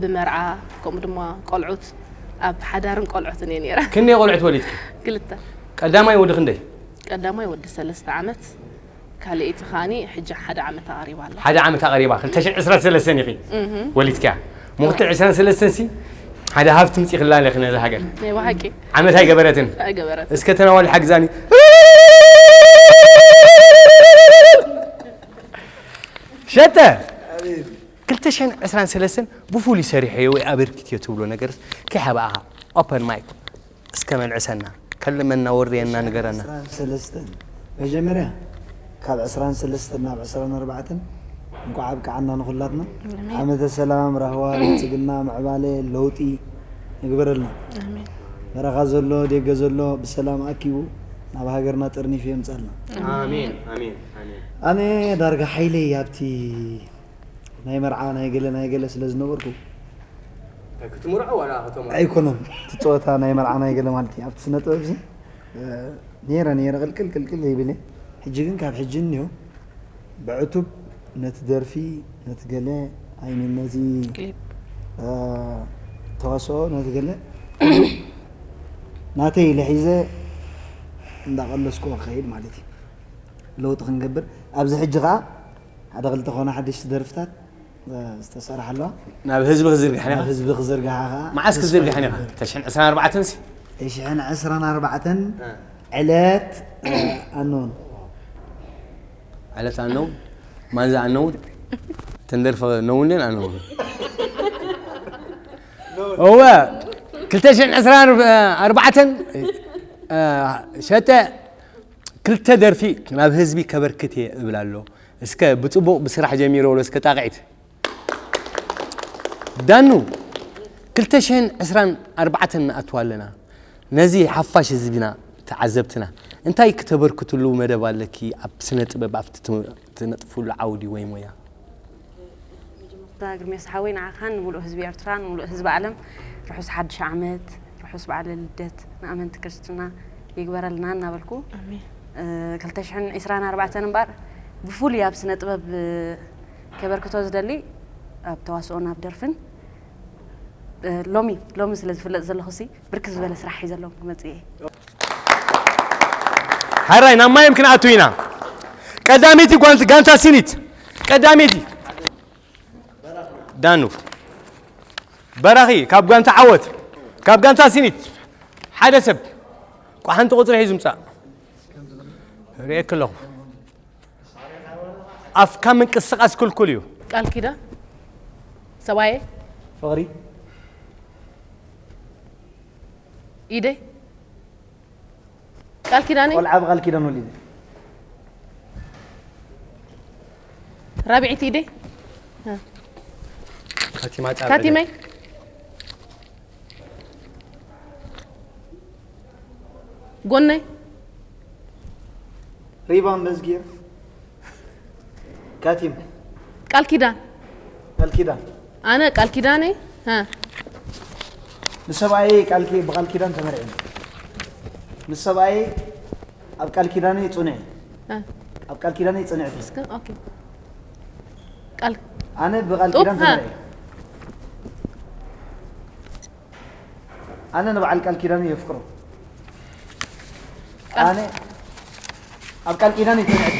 ብመርዓ ከምኡ ድማ ቆልዑት ኣብ ሓዳርን ቆልዑትን እየ ነይረ። ክንደይ ቆልዑት ወሊድኪ? ክልተ። ቀዳማይ ወዲ ክንደይ? ቀዳማይ ወዲ ሰለስተ ዓመት፣ ካልኣይቲ ከዓኒ ሕጂ ሓደ ዓመት ኣቐሪባ ኣላ። ሓደ ዓመት ኣቐሪባ፣ ክልተ ሽሕን ዕስራን ሰለስተን ኢኺ ወሊድኪያ። እሞ ክልተ ሽሕን ዕስራን ሰለስተን ሲ ሓደ ሃብቲ ምፂኽላ ኣለኺ ነዛ ሃገር። ናይ ብሓቂ። ዓመት ኣይገበረትን። ኣይገበረትን። እስከ ተናዋል ሓግዛኒ። ሸተ ክልተ ሽሕን ዕስራን ሰለስተን ብፍሉይ ሰሪሐዮ ወይ ኣበርኪትዮ ትብሎ ነገር ከይሓባእኻ ኦፐን ማይክ እስከ መልዕሰና ከልመና ወርየና ንገረና። ዕስራን ሰለስተን መጀመርያ ካብ ዕስራን ሰለስተን ናብ ዕስራን ኣርባዕተን እንኳዕ ኣብቅዓና ንኹላትና። ዓመተ ሰላም፣ ራህዋ፣ ብልፅግና፣ ምዕባለ፣ ለውጢ ንግበረልና። በረኻ ዘሎ ደገ ዘሎ ብሰላም ኣኪቡ ናብ ሃገርና ጠርኒፉ የምፀልና። ኣሜን ኣሜን ኣሜን። ኣነ ዳርጋ ሓይለይ ኣብቲ ናይ መርዓ ናይ ገለ ናይ ገለ ስለ ዝነበርኩ ክትምርዖ ዋላ ከተምርዖ ኣይኮነን። እቲ ፀወታ ናይ መርዓ ናይ ገለ ማለት እዩ። ኣብቲ ስነ ጥበብ እዚ ነይረ ነይረ ቅልቅል ቅልቅል ይብል እየ። ሕጂ ግን ካብ ሕጂ እኒኦ ብዕቱብ ነቲ ደርፊ ነቲ ገለ ኣይሚን ነዚ ተዋስኦ ነቲ ገለ ናተይ ኢለ ሒዘ እንዳቐለስኩ ክኸይድ ማለት እዩ። ለውጢ ክንገብር ኣብዚ ሕጂ ከዓ ሓደ ክልተ ኮነ ሓደሽቲ ደርፍታት ዝተሰርሓ ኣለዋ ናብ ህዝቢ ክዝርግሕ ናብ ህዝቢ ክዝርግሓ ከዓ መዓስ ክዝርግሐን ኢኻ ተሽሕን ዕስራን ኣርባዕተን ሲ ተሽሕን ዕስራን ኣርባዕተን ዕለት ኣኖን ዕለት ኣነው ማንዛ ኣነው ተንደርፈ ነውንን ኣነው እወ ክልተ ሽሕን ዕስራን ኣርባዕተን ሸተ ክልተ ደርፊ ናብ ህዝቢ ከበርክት እየ እብል ኣሎ። እስከ ብፅቡቕ ብስራሕ ጀሚሮ በሎ እስከ ጣቕዒት ዳኑ ክልተ ሽሕን ዕስራን ኣርባዕተን ንኣትዋ ኣለና። ነዚ ሓፋሽ ህዝብና፣ ተዓዘብትና፣ እንታይ ክተበርክትሉ መደብ ኣለኪ ኣብ ስነ ጥበብ ኣብቲ ትም-፣ ትነጥፍሉ ዓውዲ ወይ ሞያ? መጀመርታ ግርሜስ ሓወይ ንዓኻን ንምሉእ ህዝቢ ኤርትራ ንምሉእ ህዝቢ ዓለም ርሑስ ሓድሽ ዓመት ርሑስ በዓለ ልደት ንኣመንቲ ክርስትና ይግበረልና እናበልኩ ኣሜን። እ፣ ክልተ ሽሕን ዕስራን ኣርባዕተን እምበኣር ብፍሉይ ኣብ ስነ ጥበብ እ፣ ከበርክቶ ዝደሊ ኣብ ተዋስኦን ኣብ ደርፍን እ፣ ሎሚ ሎሚ ስለ ዝፍለጥ ዘለኹ ሲ ብርክት ዝበለ ስራሕ ሒዘሎም ክመጽእ እየ። ሓራይ ናብ ማይም ክንኣቱ ኢና። ቀዳመይቲ ጓንት-፣ ጋንታ ሲኒት ቀዳመይቲ ዳኑ በራኺ ካብ ጋንታ ዓወት ካብ ጋንታ ሲኒት ሓደ ሰብ ቋሓንቲ ቁፅሪ ሒዙ ምፃእ ርእየክ ኣለኹ። ኣፍካ ምንቅስቃስ ክልኩል እዩ። ቃል ኪዳን ሰብኣየ ፍቕሪ ኢደይ ቃል ኪዳነይ ቆልዓ ብቃል ኪዳን ወሊደ። ራብዒት ኢደይ ካቲማ ጫ ካቲመይ ጎነይ ሪባን መዝጊር ካቲም ቃል ኪዳን ቃል ኪዳን ኣነ ቃል ኪዳነይ ሀ ምስ ሰብኣየይ ቃል ኪ-፣ ብቃል ኪዳን ተመርዒ። ምስ ሰብኣየይ ኣብ ቃል ኪዳነይ ጽኑዕ። እ። ኣብ ቃል ኪዳነይ ጽንዕቲ። እስከ ኦኬ ቃል ኣነ ብቃል ጡብ፣ ኪዳን ሃ። ተመርዒ። ኣነ ንበዓል ቃል ኪዳነይ የፍቅሮ። ኣነ ኣብ ቃል ኪዳነይ ጽንዕቲ።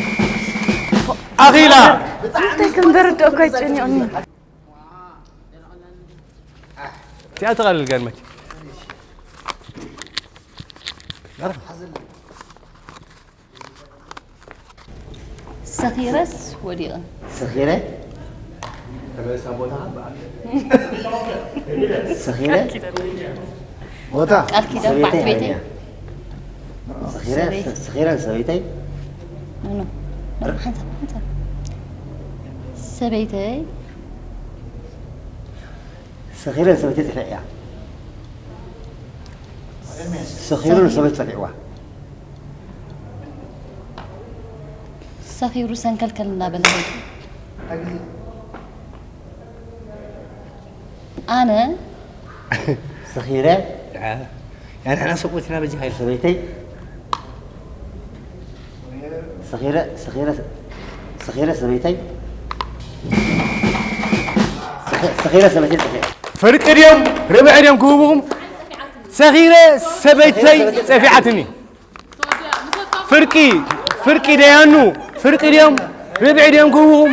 ኣኺላ እንታይ ከም ደረድኦ እኮ ኣይጨኒቑኒ። እቲኣ ትቐልል ገርመት ሰኺረስ ወዲቐ ሰኺረ ሰኺረ ቦታ ቃል ኪዳን ሰበይተይ በዓል ቤተይ እያ። ሰኺረ ሰበይተይ። ሰኺረ ሰበይተይ ኖ ኖ ሓንሳብ ሓንሳብ ሰበይተይ ሰኺረ ሰበይተይ ጽፍዕ እያ። ሰኺሩ ንሰበይቱ ጸፊዕዋ። ሰኺሩ ሰንከልከል እናበለ ኣነ ሰኺረ ንሕና ሰብኡት ኢና በጃኻ ኢልካ ሰበይተይ ሰኺረ ሰኺረ ሰኺረ ሰበይተይ ሰኺረ ሰበይተይ ጽፍዕ ፍርቂ ድዮም ርብዒ ድዮም ክህቡኹም? ሰኺረ ሰበይተይ ጸፊዓትኒ። ፍርቂ ፍርቂ ደያኑ ፍርቂ ድዮም ርብዒ ድዮም ክህቡኹም?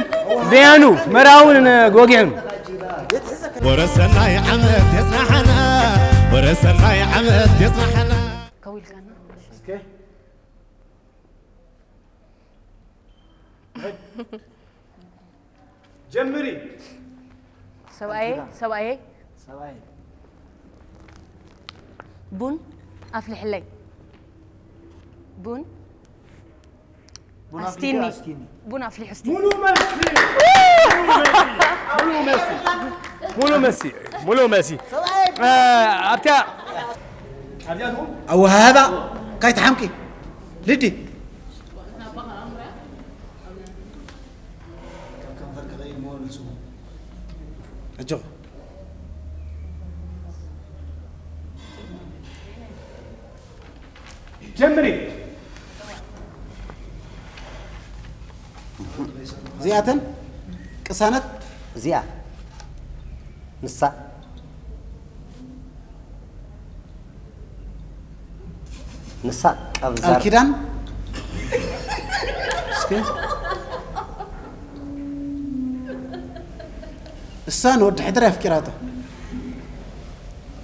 ደያኑ መርሃውን ወጊዑን ወረሰናይ ዓመት የጽናሓና ወረሰናይ ዓመት የጽናሓና ከዊልካና ጀምሪ። ሰብኣየ ሰብኣየ ሰብኣይ ቡን ኣፍልሕለይ ቡን ቡን ኣስቲኒ ኣፍሊሑ ኣስቲኒ። ቡን ኣፍሊሑ ኣስቲኒ ሙሉ መልሲ ሙሉ መልሲ ሙሉ መልሲ ሙሉ መልሲ እ፣ ኣብታ ኣወሃህባ ካይትሓምቂ ልዲ ኣጆኹ ጀምሪ። እዚኣተን ቅሳነት እዚኣ ንሳ ንሳ ቃል ቀብዛር ኪዳን እስኪ እሳ ንወዲ ሕድሪ ኣፍቂራቶ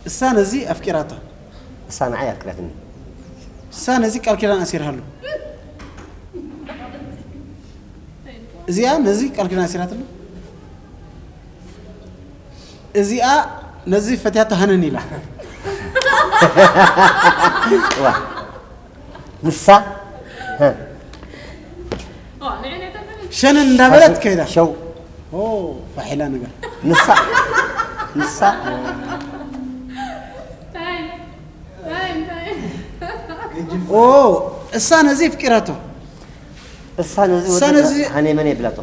እሳ ነዚ ኣፍቂራቶ እሳ ንዓይ ኣፍቅረትኒ እሳ ነዚ ቃል ኪዳን ኣሲርሃሉ እዚኣ ነዚ ቃል ኪዳን ኣሲራትሉ እዚኣ ነዚ ፈትያቶ ሃነን ኢላ ዋ ንሳ ሸነን እንዳበለት ከይዳ ሸው ፋሒላ ነገር ንሳ ንሳ ኦ፣ እሳ ነዚ ኣፍቂራቶ። እሳ ነዚ እሳ ወዲ ነዚ ሃኔ መኔ ብላቶ።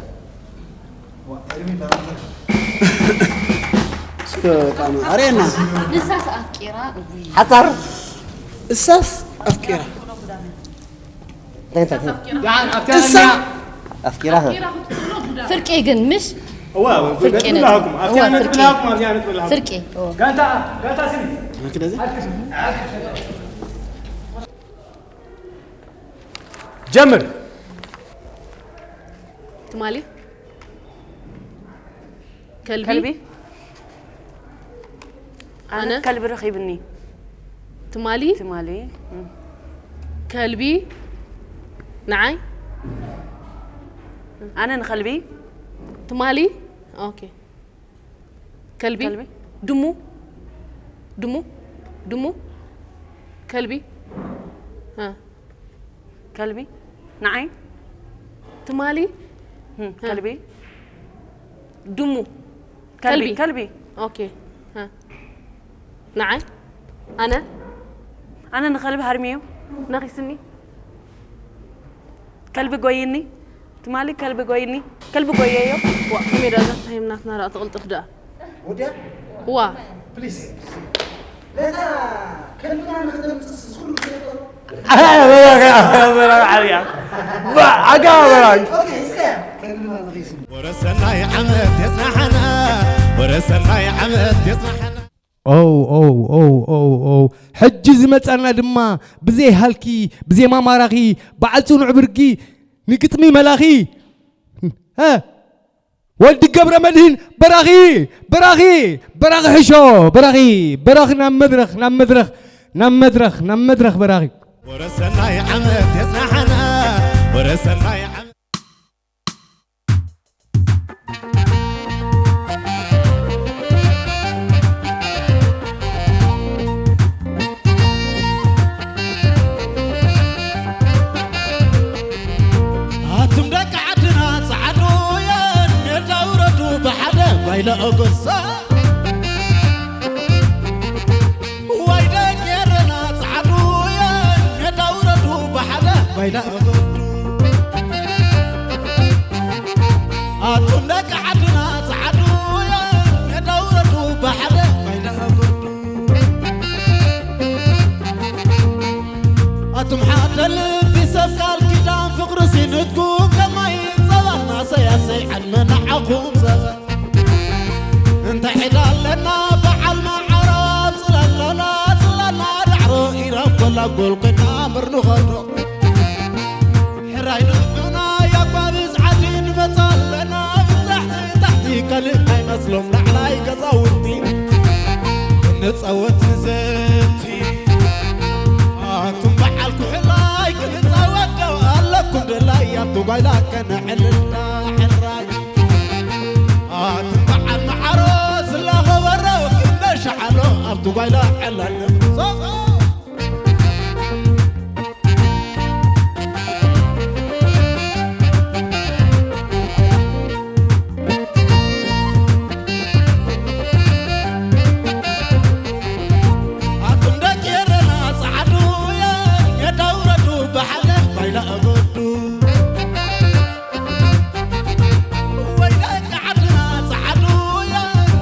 እስከ ቃና ኣሬና። ንሳስ ኣፍቂራ፣ እውይ። ሓጻር። እሳስ ኣፍቂራ። እንታይ እንታይ? ደሓን ኣብታ እሳ ኣፍቂራ። ፍርቂ ግን ምሽ? እዋ፣ ፍርቂ ነጥቢ። ብላኩም፣ ኣብታ እዋ፣ ነጥቢ ፍርቂ። ብላኩም፣ ኣብታ ነጥቢ ብላኩም። ፍርቂ፣ እዋ። ጋንታ፣ ጋንታ ስሚ። ስለዚ ጀምር። ትማሊ ከልቢ? ከልቢ? ኣነ ኣነ? ከልቢ ረኺብኒ። ትማሊ? ትማሊ። እም። ከልቢ ንዓይ? ኣነ ንኸልቢ? ትማሊ? ኦኬ። ከልቢ? ከልቢ? ድሙ? ድሙ? ድሙ? ከልቢ? ሃ። ከልቢ? ንዓይ? ትማሊ? እም፣ ሃ። ከልቢ? ድሙ? ከልቢ፣ ከልቢ። ከልቢ። ኦኬ። ሃ። ንዓይ? ኣነ? ኣነ ንኸልቢ ሃርሚዮ። ነኺስኒ? ከልቢ ጎይኒ። ትማሊ ከልቢ ጎይኒ። ከልቢ ጎየዮ። ዋ፣ ከመይ ደኣ እዛ ታይም ናትና ደኣ ትቕልጥፍ ደኣ። ወዲያ? ዋ። ፕሊስ። ነታ ከልብና ንኽተምጽስ ዝኹሉ ዝነበሩ። ኣጋ በራይ። ኦኬ፣ እስከ ከልብና ንኺስኒ። ወረሰናይ ዓመት የጽናሕና፣ ወረሰናይ ዓመት የጽናሕና። ኦው፣ ኦው፣ ኦው፣ ኦው፣ ኦው። ሕጂ ዝመጻና ድማ ብዘይ ሃልኪ፣ ብዜማ ማራኺ፣ በዓል ጽኑዕ ብርጊ፣ ንግጥሚ መላኺ፣ ሀ፣ ወልዲ ገብረ መድህን በራኺ፣ በራኺ፣ በራኺ ሕሾ፣ በራኺ፣ በራኺ ናብ መድረኽ፣ ናብ መድረኽ፣ ናብ መድረኽ፣ ናብ መድረኽ በራኺ። ወረሰናይ ዓመት የጽናሕና፣ ወረሰናይ ዓመት። ኣቱም ደቂ ዓድና ጸዓዱ እየን ሜዳ ውረዱ ብሓደ ባይለ ኦጎሳ። ዋይ ደቂ ኤረና ጸዓዱ እየን ሜዳ ውረዱ ብሓደ ባይለ ኦጎዱ። ኣቱም ደቂ ዓድና ጸዓዱ እየን ሜዳ ውረዱ ብሓደ ባይለ ኦጎዱ። ኣቱም ሓደ ልቢ ሰብ ቃል ኪዳን ፍቕሪ ሲንትኩም ከማይ ጸባና ሰያሰይ ዕድመ ንዓኹም ዘበን። እንተ ዒዳ ኣለና በዓል መዓሮ ጽለለና ጽለና ዳዕሮ ኢራብ ኮላ ጎልኮና ምርንኸዶ። ሕራይ ንሕና ያጓብዝ ዓዲ ንመጽእ ኣለና ብታሕቲ ታሕቲ ካልእ ኣይመስሎም ላዕላይ ገዛውቲ ንጸወት ንዘቲ ኣቱም በዓል ኩሕላይ ክንጻወት ዶ ኣለኩም ድላይ ኣብቲ ጓይላ ከነዕልልና ሕራይ ኣቱም በዓል መዓሮ ዝላኸበሮ ክንደሻዓሎ ኣብቲ ጓይላ ዕለል ኣቱም ደቂ ኤረና ጸዓዱ እየ ሜዳ ውረዱ ብሓደ ባይላ እገዱ። ወይ ደቂ ዓድና ጸዓዱ እየ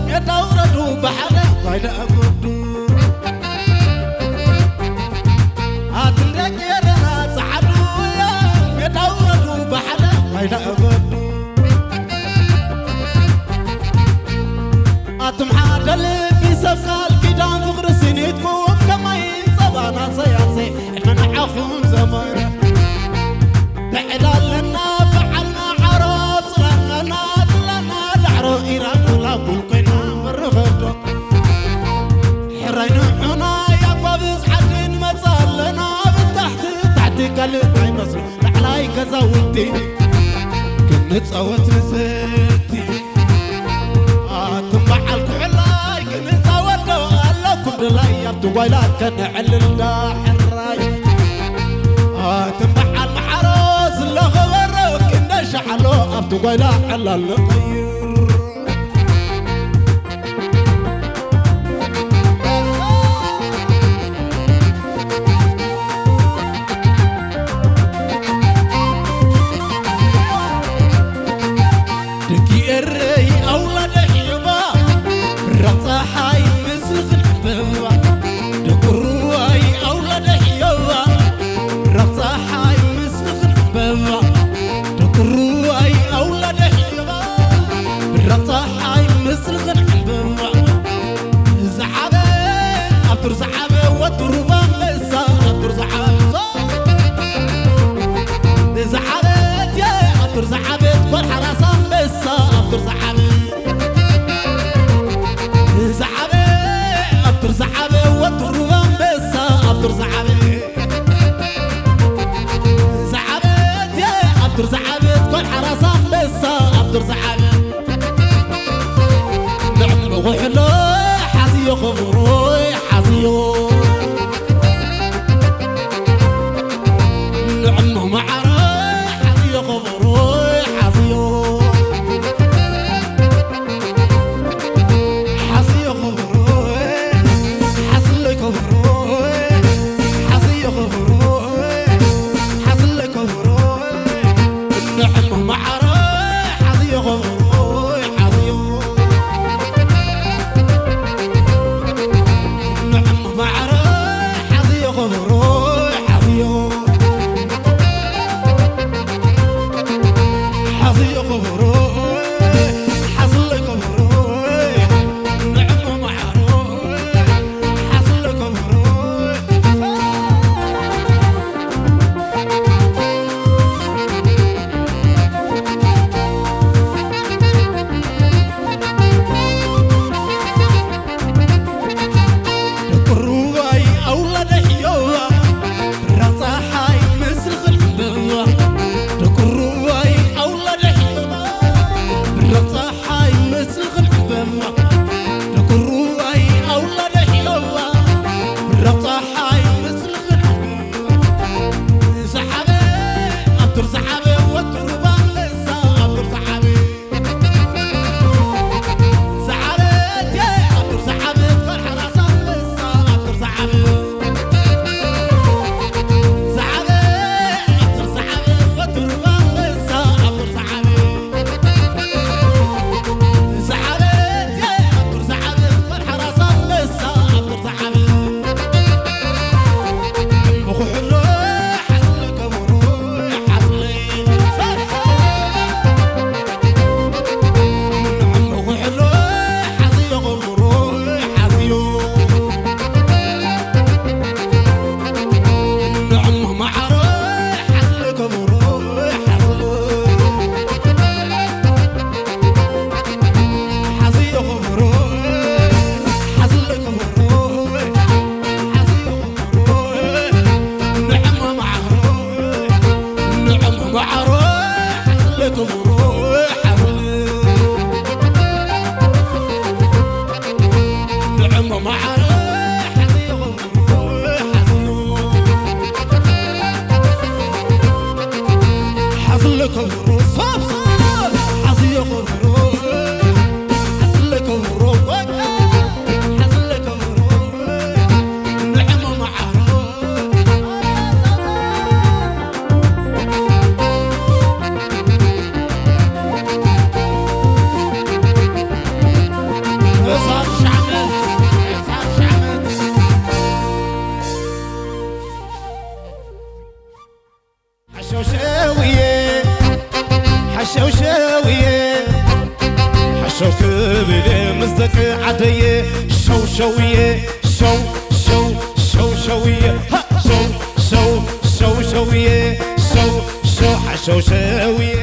ሜዳ ውረዱ ብሓደ ባይላ እገዱ። ኣቱም ደቂ ኤረና ጸዓዱ እየ ሜዳ ውረዱ ብሓደ ባይላ እገዱ። ኣቱም ሓደ ልቢ ሰብ ቃል ኪዳን ፍቕሪ ሲኒትኩም ከማይ ጸባና ሰያሰይ ዕድመ ንዓኹም ዘመረ። ብዕዳ ኣለና በዓል መዓሮ ጽላና ጽላና ዳዕሮ ኢራን ላጉል ኮይና ምርኸዶ። ሕራይ ንዑና ያጓብዝ ዓዲ ንመጽእ ኣለና ብታሕቲ ታሕቲ ካልእ ኣይመስሉ ላዕላይ ገዛውቲ ክንጻወት ንዘቲ ኣቱም በዓል ኩሕላይ ክንጻወት ዶ ኣለኩም ድላይ ኣብቲ ጓይላ ከነዕልል ዳ ሕራይ ኣቱም በዓል መዓሮ ዝለኸበሮ ክንደሻዓሎ ኣብቲ ጓይላ ዕላል ንቐይር። ዝዓበ ንዕም ኩሕሎ ሓዝዮ ክብሮይ ሓዝዮ ንዕም ማዓረ ሓዝዮ ክብሮይ ሓዝዮ ሓዝዮ ክብሮይ ሓዝለይ ክብሮይ ሓዝዮ ክብሮይ ሓዝለይ ክብሮይ ንዕም ማዓረ ሓዝዮ ክብሮይ ሓዝዮ ንዕም ማዓረ ሓዝዮ ክብሮይ ሓዝዮ ሓዝዮ ክብሮይ ሓዝለይ ክብሮይ ንዕም ማዓረ ሓዝለይ ክብሮይ ቁሩባይ ኣውላደ ሕዮባ ብራቕ ፀሓይ ምስልኽን ዕምበባ ቁሩባይ ኣውላደ ሕዮባ ብራቕ ፀሓይ ምስልኽን ዕምበባ ቁሩባይ ኣውላደ ሕዮባ ብራቕ ፀሓይ ምስልኽን ዕምበባ ዝዓበ ኣብቱር ዝዓበ ወትሩ ባንበሳ ኣብቱር ዝዓበ ዝዓበ ኣቱር ዝዓበ ቐርሓራሳ ኣንበሳ ኣቱር ዝዓበ ዝዓበ ኣቱር ዝዓበ ወትሩ ኣንበሳ ኣቱር ዝዓበ ዝዓበ ኣቱር ዝዓበ ቐርሓራሳ ኣንበሳ ኣቱር ዝዓበ ምኹሕሎ ሓዝለ ከብሮ ሓዝለ ንዕም ኩሕሎ ሓዝዮ ክብሮ ሓዝዮ ንዕም ማዓረ ሓዝለ ክብሮ ሓዝዮ ሓዝዮ ክብሮ ሓዝለ ክብሮ ሓዝዮ ክብሮ ንዕም ማዓረ ንዕም ማዓረ ሓዝለ ክብሮ ሓዝለ ንዕም ማዓረ ሓዝዮ ክብሮ ሓዝዮ ሓዝለ ክብሮ ሳብ ሳብ ሓዝዮ ክብሮ ሓዝለ ክብሮ ሓዝለ ክብሮ ንዕም ማዓረ ሓሸውሸውየ ሓሸውሸውየ ሓሸው ክብል ምስ ደቂ ዓደየ ሸውሸውየ ሸው ሸው ሸውሸውየ ሃ! ሸው ሸው ሸውሸውየ ሸው ሸው ሓሸውሸውየ